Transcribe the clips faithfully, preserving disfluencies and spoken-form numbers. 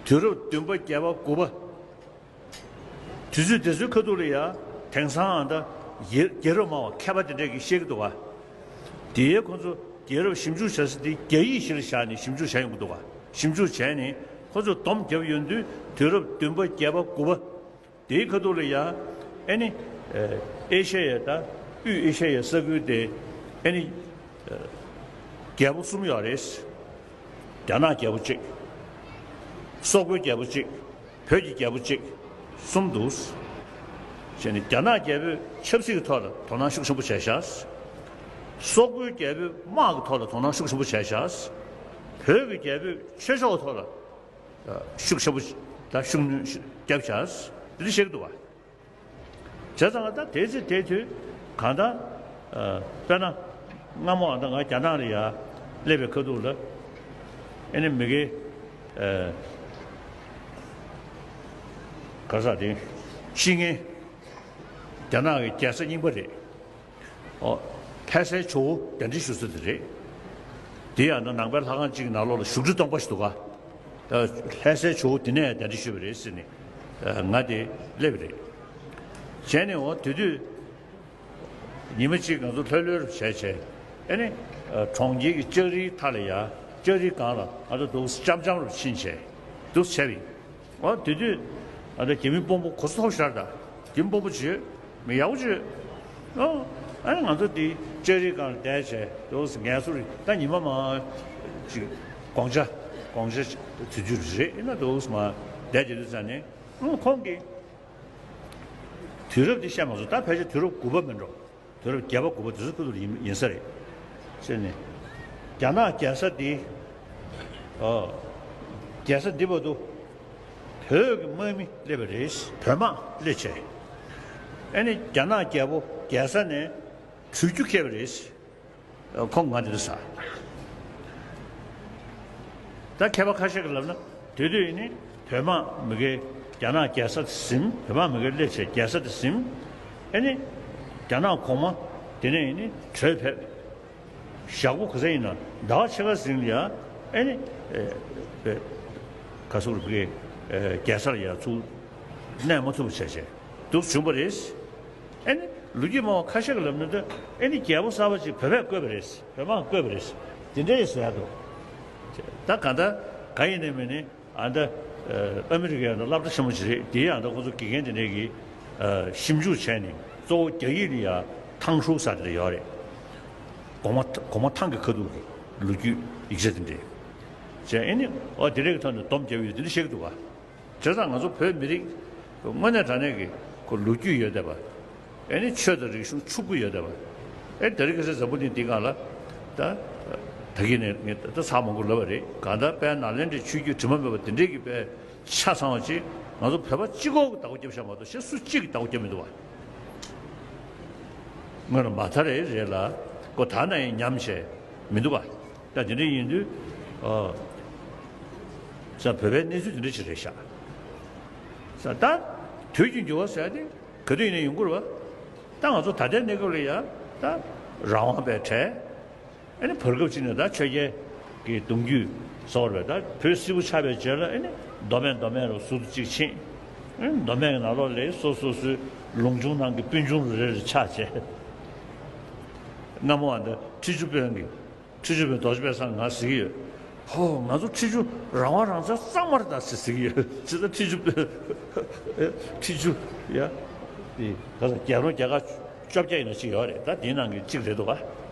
དུས་རབས་བདུན་པ་བརྒྱད་པ་དགུ་པ། དུས་ཚོད་དེ་ཚོའི་ཁ་ཐུག་ལ་ཡ། དེང་སང་ཨ་ད་རྒྱལ་རྒྱལ་རབས་སྨྲ་བ་མཁས་པ་དེ་འདྲས་ཀྱིས་བཤད་ཀྱི་འདུག་ག། དེའི་ཁོ་ཚོ་རྒྱལ་རབས་ཞིབ་འཇུག་བྱ་ས་དེ་རྒྱ་ཡིག་གཞིར་བཞག་ནས་ཞིབ་འཇུག་བྱས་ཡོང་གི་འདུག་ག། ཞིབ་འཇུག་བྱས་ནས་ཁོ་ཚོས་སྡོམ་བརྒྱབ་ཡོང་དུས་དུས་རབས་བདུན་པ་བརྒྱད་པ་དགུ་པ། དེའི་ཁ་ཐུག་ལ་ཡ། ཨེ་ནི། ཨེ་ཤ་ཡའི་ད་དབུས་ཨེ་ཤ་ཡའི་ས་ཁུལ་དེ། ཨེ་ནི། རྒྱལ་པོ་གསུམ་ཡོད་རེད། རྒྱ་ནག་རྒྱལ་པོ་གཅིག། སོག་པོའི་རྒྱལ་པོ་གཅིག། བོད་ཀྱི་རྒྱལ་པོ་གཅིག། གསུམ་འདུག། བྱས་ནས་རྒྱ་ནག་རྒྱལ་པོས་ཆབ་སྲིད་ཀྱི་ཐོག་ལ་དོ་སྣང་ཤུགས་ཆེན་པོ་བྱས་ཤག། སོག་པོའི་རྒྱལ་པོས་དམག་གི་ཐོག་ལ་དོ་སྣང་ཤུགས་ཆེན་པོ་བྱས་ཤག། བོད་ཀྱི་རྒྱལ་པོས་ཆོས་ཕྱོགས་ཀྱི་ཐོག་ལ་ཤུགས་ཆེན་པོ་དང་ཤུགས་སྣོན་བརྒྱབ་ཤག། འདི་འདྲ་བཤད་ཀྱི་འདུག་བ། བྱས་ཙང་ད་དེ་ཚེ་དེ་དུས་གང་ལྟར། ཨ། དཔེར་ན་སྔ་མོ་ཨ་ད་ང་རྒྱ་ནག་ལ་ཡ་སླེབས་པའི་ཁ་ཐུག་ལ། ཨེ་ནི་མི་དགེ། ཨ། ག་རེ་ཟེར་དེ། བཤེས་གཉེན། རྒྱ་ནག་གི་རྒྱལ་ས་རྙིང་པ་རེད། ཨོ། ལྷ་སའི་ཇོ་བོ་གདན་འདྲེན་ཞུ་ས་དེ་རེད། དེ་ཡང་ན་ནང་པའི་ལྷ་ཁང་གཅིག་གི་ནང་ལོགས་ལ་བཞུགས་ཁྲི་སྟོང་པ་ཞིག་འདུག་ག། ལྷ་སའི་ཇོ་བོ་དེ་ནས་གདན་འདྲེན་ཞུས་པ་རེད་ཟེར་ནས། ང་དེ་སླེབས་པ་རེད། བྱས་ནས་འོ་དེ་དུས། ཉི་མ་གཅིག་ང་ཚོ་ལྷོད་ལྷོད་རུ་བྱས་བྱས། ཨེ་ནི། གྲོང་ཁྱེར་གྱི་ལྕགས་རིའི་མཐའ་ལ་ཡ། ལྕགས་རིའི་སྒང་ལ་ང་ཚོ་འདུག་འཆམ་འཆམ་རུ་ཕྱིན་བྱས། འདུག་བྱས་པ་ཡིན། འོ་དེ་དུས། ཨ་ད་རྒྱ་མི་དཔོན་པོ་གོ་ས་ཐོབ་ཤར་ད། རྒྱ་མི་དཔོན་པོ་བྱོས། མི་ཡག་པོ་བྱོས། ཨོ། ཨ་ནི་ང་ཚོ་འདི་ལྕགས་རིའི་སྒང་ལ་བསྡད་བྱས་འདུག་ངལ་གསོ་རེད་ད་ཉི་མ་མ། ཅིག་དགོང་ཇ། དགོང་ཇ་དུས་ཚོད་རེད་ན་འདུག་མ། བསྡད་བྱས་དུས་ཙང་ནས། ཨོ་ཁོང་གིས། དུས་རབས་འདི་བཤད་མ་སོང་། ད་ཕལ་ཆེར་དུས་རབས་དགུ་པ་མིན་འགྲོ། དུས་རབས་བརྒྱད་པ་དགུ་པ་དེ་ཚོའི་ཁུལ་དུ་ཡིན་ཡིན་ས་རེད། ཟེར་ནས། རྒྱ་ནག་རྒྱལ་ས་འདི། ཨོ། རྒྱལ་ས་འདི་བར་དུ། བོད་ཀྱི་དམག་མི་སླེབས་པ་རེད། བོད་དམག་སླེབས་བྱས། ཨ་ནི་རྒྱ་ནག་རྒྱལ་པོ་རྒྱལ་ས་ནས་བྲོས་རྒྱུ་བསྐྱལ་བ་རེད། ཁོང་ང་དེ་དུ་ཟ། ད་མཁས་པ་ཁ་ཤས་ཀྱིས་ལབ་ན་དེ་དུས་ཡིན་ནི་བོད་དམག་མི་སྒེར་རྒྱ་ནག་རྒྱལ་ས་དེ་ཟིན། བོད་དམག་མི་སྒེར་སླེབས་བྱས་རྒྱལ་ས་དེ་ཟིན། ཨེ་ནི་རྒྱ་ནག་གོང་མ་དེ་ནས་ཡིན་ནི་བྲོས་ཕེབས། ཞག་པོ་ག་ཚོད་ཡིན་ན་ཟླ་བ་ཕྱེད་ཀ་ཟིན་ལ་ཡ། ཨེ་ནི་ག་སོག་རུ་སྒེར་རྒྱལ་ས་ལ་ཡ་ཚུར་གནས་མ་ཐུབ་པ་བྱས་བྱས་འདུག་བྱུང་བ་རེད། ཨེ་ནི་ལོ་རྒྱུས་སྨྲ་བ་ཁ་ཤས་ཀྱིས་ལབ་ན་ད་ཨེ་ནི་རྒྱལ་པོ་གསར་པ་ཅིག་བོད་པས་བསྐོས་པ་རེད། བོད་དམག་བསྐོས་པ་རེད། དེ་འདྲ་ཡིན་ཟེར་ཡ་འདུག། ད་ག་ད་ག་ཡིན་ནའི་མིན་ནའི་ཨ་ད་ཨ་མི་རི་ཀའི་ཨ་ད་སློབ་གྲྭ་ཆེན་མོ་ཅིག་རེད། དེའི་ཨ་ད་ཁོ་ཚོ་དགེ་རྒན་དེ་འདྲས་ཀྱིས་ཨ་ཞིབ་འཇུག་བྱས་ནས་གཙོ་བོ་རྒྱ་ཡིག་ལ་ཡ་ཐང་ཧྲུའུ་ཟེར་དེ་འདྲ་ཡོད་རེད། གོང་མ་གོང་མ་ཐང་གི་ཁ་ཐུག་ལོ་རྒྱུས་ཡིག་ཆ་དེ་འདྲས་བྱས། ཨེ་ནི་ཨོ་དེ་འདྲས་ཀྱི་ཐོག་ནས་སྡོམ་བརྒྱབ་ཡོད་དེ་འདྲ་བཤད་ཀྱི་འདུག་ག། བྱས་ཙང་ང་ཚོ་བོད་མི་རིགས་དངོས་གནས་དྲང་གནས་ཀྱི་ཁོ་ལོ་རྒྱུས་ཡོད་བསྡད་པ། ཨེ་ནི་ཆོས་དང་རིག་གཞུང་ཕྱུག་པོ་ཡོད་བསྡད་པ། ཨེ་དེ་རིང་ཁ་སང་འཛམ་བུ་གླིང་འདིའི་སྒང་ལ་ད་ད་གིན་ནས་ངས་ད་ཚར་མང་པོ་ལབ་པ་རེད། གང་ལྟར་དཔལ་ནཱ་ལེནྡྲའི་ཆོས་བརྒྱུད་དྲི་མ་མེད་པ་དེ་འདྲས་ཀྱི་དཔེ་ཆ་ཚང་བ་ཅིག་ང་ཚོ་བོད་པ་གཅིག་པོ་གིས་བདག་པོ་རྒྱབ་བཞག་མ་གཏོགས་གཞན་སུ་གཅིག་གིས་བདག་པོ་རྒྱབ་མི་འདུག་བ། སྔོན་ལ་མ་ཐར་རེ་རེད་ལ་ཁོ་ད་ན་ཡང་ཉམས་བྱས་མི་འདུག་བ། ད་དེ་འདྲ་ཡིན་དུས། ཨ། ས་བོད་པའི་གནས་ཚུལ་དེ་འདྲ་ཞིག་རེད་ཤག། ས་ད་དུས་ཀྱི་འགྱུར་བ་ཟེར་ཏེ་ག་དུས་ཡིན་ན་ཡོང་གི་རེད་བ། ད་ང་ཚོ་ད་ལྟའི་གནས་སྐབས་ལ་ཡ་ད་རང་དབང་པའི་གྲས། ཨ་ནི་བར་སྐབས་ཅིག་ནས་ད་ཆོས་རྒྱལ་གྱི་གདུང་རྒྱུད་ཚོར་བས་ད་བོད་སིལ་བུ་ཆགས་པའི་རྗེས་ལ་ཨ་ནི་མདོ་སྨད་མདོ་སྨད་རུ་ཟུར་དུ་གཅིག་ཕྱིན། ཨ་ནི་མདོ་སྨད་ཀྱི་ནང་ལོགས་ལ་སོ་སོ་སོའི་ལུང་ཆུང་ནང་གི་སྤུན་ཆུང་རུ་རེ་རུ་ཆགས་བྱས། སྔ་མོ་ཨ་ད་ཁྲི་ཆུ་དཔོན་གྱི། ཁྲི་ཆུ་དཔོན་རྡོ་རྗེ་དཔལ་བཟང་ང་ཟེར་གྱི་ཡོད། ཧོ་ང་ཚོ་ཁྲི་ཆུ་རང་དབང་རང་བཙན་གཙང་མ་རེད་ད་ཟེར་ཟེར་གྱི་ཡོད། ཇི་ལྟར་ཁྲི་ཆུ་དཔོན། ཁྲི་ཆུ་ཡ། དེ་ག་ས་རྒྱལ་རོང་རྒྱལ་ཁབ་བཅོ་བརྒྱད་ཡིན་ན་གཅིག་ཡོད་རེད། ད་དེའི་ནང་གི་གཅིག་རེད་འདུག་ག།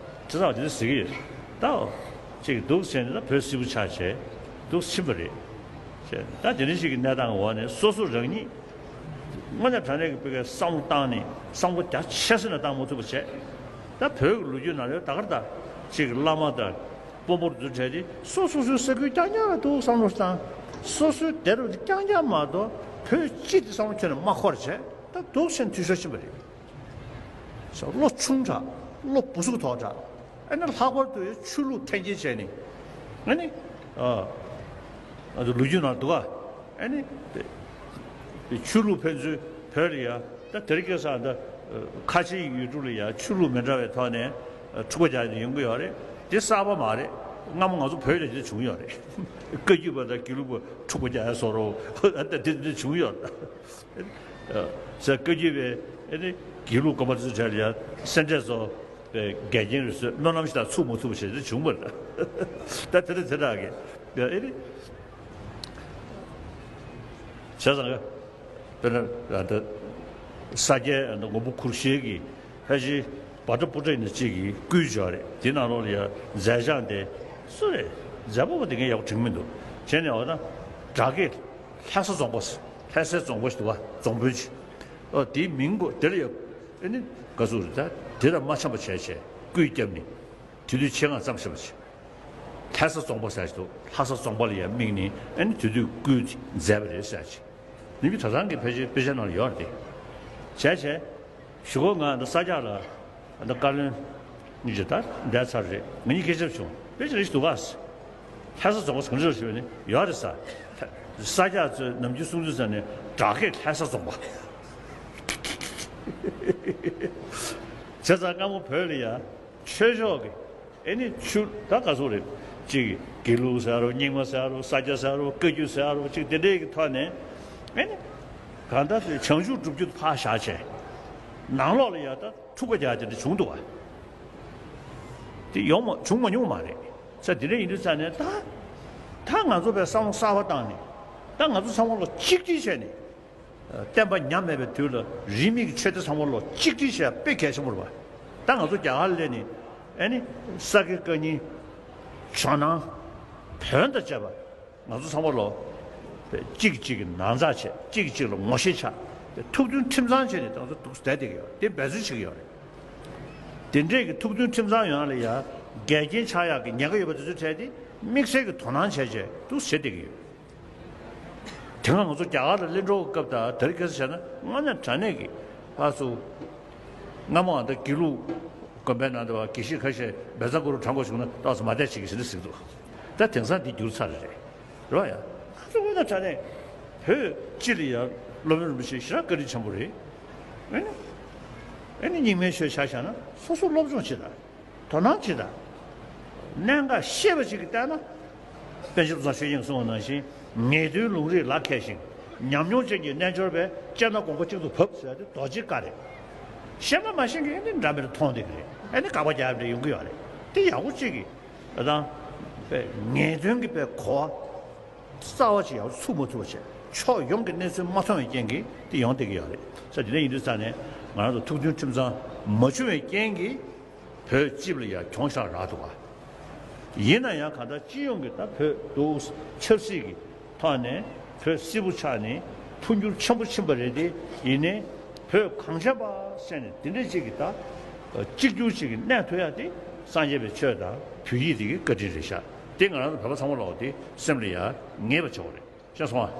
ཁྲི་ཚང་དེ་འདྲ་ཟེར་གྱི་ཡོད། ད་གཅིག་འདུག་ཟེར་ནས་ད་བོད་སིལ་བུ་ཆགས་བྱས་འདུག་ཕྱིན་པ་རེད། ད་དེ་འདྲ་ཞིག་གི་གནས་སྟངས་འོག་ནས་སོ་སོ་རང་ཉིད། དངོས་གནས་དྲང་གནས་ཀྱི་བོད་སྐད་བསམ་བློ་བཏང་ནས་བསམ་བློ་རྒྱ་ཆེ་ས་ནས་བཏང་མ་ཐུབ་པ་བྱས། ད་བོད་ཀྱི་ལོ་རྒྱུས་ནང་ལ་ད་ག་རེ་ད་ཅིག་བླ་མ་དང་དཔོན་པོར་འཛུལ་བྱས་ཏེ་སོ་སོ་སོའི་ས་ཁུལ་རྐྱང་རྐྱང་ལ་འདུག་བསམ་བློ་བཏང་། སོ་སོའི་སྡེ་རུ་རྐྱང་རྐྱང་མ་གཏོགས་བོད་སྤྱི་དེ་བསམ་བློ་ཁྱོན་ནས་མ་འཁོར་བྱས་ད་འདུག་སེ་འཐུས་ཤོར་ཕྱིན་པ་རེད། བློ་ཆུང་དྲགས། བློ་སྦུ་སུག་དོག་དྲགས། ཨ་ནི་ལྷག་པར་དུ་ཡང་ཆོས་ལུགས་འཐེན་འཁྱེར་བྱས་ནས། ཨ་ནི། ཨ། ཨ་ནི་ལོ་རྒྱུས་ནང་འདུག་ག། ཨ་ནི། ཆོས་ལུགས་ཕན་ཚུན་བོད་ལ་ཡ། ད་དེ་རིང་ཁ་སང་ད་ཁ་ཆེའི་ཡུལ་གྲུ་ལ་ཡ་ཆོས་ལུགས་མི་འདྲ་བའི་ཐོག་ནས་འཁྲུག་པ་རྒྱག་ནས་ཡོང་གི་ཡོད་རེད། དེ་གསར་པ་མ་རེད། སྔ་མོ་ང་ཚོ་བོད་ལ་དེ་བྱུང་ཡོད་རེད། བཀའ་བརྒྱུད་པ་དང་དགེ་ལུགས་པ་འཁྲུག་པ་རྒྱག་ཡ་བཟོ་འདྲ་ད་དེ་དེ་བྱུང་ཡོད་རེད། ས་བཀའ་བརྒྱུད་པའི་ཨེ་ནི་དགེ་ལུགས་དགོན་པ་དེ་ཚོ་གྲས་ལ་ཡ་སེ་འབྲས་ཚོ་འགལ་རྐྱེན་རེད་ཟེར་སྨོན་ལམ་ཞིག་དང་ཚུགས་མ་ཚུགས་པ་ཞིག་དེ་བྱུང་བ་རེད། ད་དེ་འདྲ་དེ་འདྲ་གི་ཨེ་ནི་བྱས་ཙང་ག་དཔེར་ན་ད་ས་སྐྱའི་མགོན་པོ་གུ་རུ་ཞལ་གྱི་ཕལ་ཆེར་བྷ་དྲ་པུ་ཊ་ཡིན་ན་གཅིག་གིས་བསྐུལ་བྱས་རེད། དེ་ནང་ལོགས་ལ་ཡ་མཛད་བྱང་དེ་སུ་རེད། མཛད་པ་པོ་དེ་ངས་ཡག་པོ་དྲན་གྱི་མི་འདུག་བྱས་ནས་འོ་ན་སྦྲག་སྐད་ལྷ་ས་རྫོང་པ། ལྷ་སའི་རྫོང་པ་ཞིག་འདུག་བ། རྫོང་དཔོན་ཅིག་ཨོ་དེའི་མིང་གོ་དེ་ལ་ཡ་ཨེ་ནི་ག་ཚོད་རེད། ད་དེ་དང་མ་འཆམ་པ་བྱས་བྱས་བསྐུལ་བརྒྱབ་ནས་དེ་དུས་ཆེད་མངགས་བརྩམས་བཞག་པ་ཅིག་ལྷ་ས་རྫོང་པ་ཟེར་ཞིག་འདུག་ལྷ་ས་རྫོང་པ་ལ་ཡ་དམིགས་ནས་ཨ་ནི་དེ་དུས་བསྐུལ་མཛད་པ་རེད་ཟེར་ཅིག་ནམ་རྒྱུན་གྲྭ་ཚང་གི་ཕལ་ཆེར་དཔེ་ཆ་ནང་ལ་ཡོད་རེད་དེ། བྱས་བྱས་གཞུག་གུ་ང་འདི་ས་སྐྱ་ལ་འདི་བཀའ་བློན་གཉིས་ཀྱི་ད་འདས་ཚར་རེད། ང་གཉིས་སྐད་ཆ་བྱུང་དཔེ་ཆ་རེ་ཞིག་འདུག་ག་ལྷ་ས་རྫོང་པ་གང་འདྲ་ཞུས་ནས་ཡོད་རེད་ས། ས་སྐྱ་ཚོས་ནམ་རྒྱུན་གསུང་དུས་ས་ནས་སྦྲག་སྐད་ལྷ་ས་རྫོང་པ། བྱས་ཙང་སྔ་མོ་བོད་ལ་ཡ་ཆོས་ཕྱོགས་ཀྱི་ཨེ་ནི་ཆུ་ད་ག་ཚོད་རེད། གཅིག་དགེ་ལུགས་ཟེར་རོ། རྙིང་མ་ཟེར་རོ། ས་སྐྱ་ཟེར་རོ། བཀའ་བརྒྱུད་ཟེར་རོ། གཅིག་དེ་འདྲའི་གི་ཐོག་ནས་ཨེ་ནི་གང་ལྟར་དེ་བྱང་ཆུབ་སྒྲུབ་རྒྱུ་ཕར་བཞག་བྱས་ནང་ལོགས་ལ་ཡ་ད་འཁྲུག་པ་རྒྱག་དེ་འདྲ་བྱུང་འདུག་བ། དེ་ཡོང་མ་བྱུང་མ་མྱོང་མ་རེད། ས་དེ་འདྲ་ཡིན་དུས་ཙང་ནས་ད་ད་ང་ཚོ་བས་བསམ་བློ་གསར་པ་བཏང་ནས་ད་ང་ཚོ་ཚང་མ་ལོ་གཅིག་སྒྲིལ་བྱས་ནས། བསྟན་པ་ཉམས་མེད་པའི་དུས་ལ་རིས་མེད་ཀྱི་ཆོས་སྡེ་ཚང་མ་ལོ་གཅིག་སྒྲིལ་བྱས་དཔེ་གལ་ཆེན་པོ་རེད་པ། ད་ང་ཚོ་རྒྱ་གར་ལ་སླེབས་ནས་ཨ་ནི་ས་དགེ་བཀའ་རྙིང་ཇོ་ནང་བོན་དང་བཅས་པ་ང་ཚོ་ཚང་མ་ལོ་གཅིག་གཅིག་གི་ནང་ཚགས་བྱས། གཅིག་གཅིག་ལ་ངོ་ཤེས་ཆགས་ཏེ་ཐུགས་མཐུན་ཁྲིམས་གཙང་བྱས་ནས་ང་ཚོ་འདུག་བསྡད་བསྡད་ཀྱི་ཡོད། དེ་འབད་བརྩོན་བྱེད་ཀྱི་ཡོད་རེད། དེ་འདྲས་ཀྱི་ཐུགས་མཐུན་ཁྲིམས་གཙང་ཡོང་ཡ་ལ་ཡ་འགལ་རྐྱེན་ཆགས་ཡག་གི་ཉེན་ཁ་ཡོད་པ་དེ་ཚོའི་གྲས་དེ་དམིགས་བསལ་གྱི་དོ་སྣང་བྱས་བྱས་འདུག་བྱེད་བསྡད་ཀྱི་ཡོད། དེ་སྔ་ང་ཚོ་རྒྱ་གར་ལ་གླིང་གྲོ་གི་སྐབས་དང་དེ་རིང་ཁ་སང་བྱས་ན་དངོས་གནས་དྲང་གནས་ཀྱི་ཕར་ཚུར་སྔ་མོ་ཨ་ད་དགེ་ལུགས་དགོན་པའི་ནང་དུ་བ་དགེ་བཤེས་ཁ་ཤས་བཛྲ་གུ་རུ་བགྲང་དགོས་བྱུང་ན་ཏོག་ཙམ་མ་བསྡད་བྱེད་ཀྱི་ཟིན་ན་ཟིན་འདུག་ད་དེང་སང་འདི་འགྱུར་ཚར་རེད། རེད་བ་ཡ། ང་ཚོ་དངོས་གནས་དྲང་གནས་བོད་སྤྱི་ལ་ཡ་སློབ་དཔོན་རིན་པོ་ཆེ་ཞེ་དྲག་བཀའ་དྲིན་ཆེན་པོ་རེད། ཨེ་ནི་ཨེ་ནི་རྙིང་མའི་ཆོས་ཆ་བཞག་ན་སོ་སོ་སློབ་སྦྱོང་བྱེད་དང་། དོ་སྣང་བྱེད་དང་། གནད་འགག་ཤེས་པ་ཅིག་གིས་བལྟས་ན། པཎ་ཆེན་བློ་བཟང་ཆོས་དབྱིངས་གསུངས་པ་ནང་བཞིན་ངེས་དོན་ལུང་རིགས་ལ་མཁས་ཤིང་། ཉམས་མྱོང་ཅན་གྱི་རྣལ་འབྱོར་པས། དཔྱད་ན་དགོངས་པ་གཅིག་ཏུ་བབས་ཟེར་ཏེ་རྡོ་རྗེ་བཀའ་རེད། ཤེས་པ་མ་ཤེས་མཁན་ནི་འདྲ་མི་འདྲ་མཐོང་བསྡད་ཀྱི་རེད། ཨ་ནི་དགག་པ་རྒྱག་ཡ་འདྲ་ཡོང་གི་ཡོད་རེད། དེ་ཡག་པོ་གཅིག་གིས་ད་ངེས་དོན་གྱི་པའི་གོ་བ། རྩ་བ་ཅིག་ཡག་པོ་ཚུགས་མ་ཐུབ་པ་བྱས། ཕྱོགས་ཡོངས་ཀྱི་གནས་ཚུལ་མ་མཐོང་བའི་རྐྱེན་གྱིས་དེ་ཡོང་བསྡད་ཀྱི་ཡོད་རེད། ས་དེ་འདྲ་ཡིན་དུས་ཙང་ནས་ང་རང་ཚོ་ཐུགས་མཐུན་ཁྲིམས་གཙང་མ་བྱུང་བའི་རྐྱེན་གྱིས་བོད་སྤྱི་ལ་ཡང་གྱོང་ཞེ་དྲག་རག་འདུག་ག་ཡིན་ན་ཡང་གང་ལྟར་སྤྱི་ཡོངས་ཀྱི་ད་བོད་འདུག་ཆབ་སྲིད་ཀྱི་ཐོག་ནས་བོད་སིལ་བུ་ཆགས་ནས་འཕོ་འགྱུར་ཆེན་པོ་ཕྱིན་པ་རེད་དེ། ཡིན་ནའི་བོད་གངས་ཅན་པ་ཟེར་ནས་དེ་འདྲ་ཅིག་གི་ད་གཅིག་གྱུར་ཅིག་གི་གནས་ཐུབ་ཡ་དེ་སངས་རྒྱས་པའི་ཆོས་དང་བོད་ཡིག་དེ་གི་བཀའ་དྲིན་རེད་ཤག་དེ་ང་རང་ཚོ་བོད་པ་ཚང་མ་ལོག་དེ་སེམས་ལ་ཡ་ངེས་པ་བྱེད་དགོས་རེད། ཤེས་སོང་ཨ།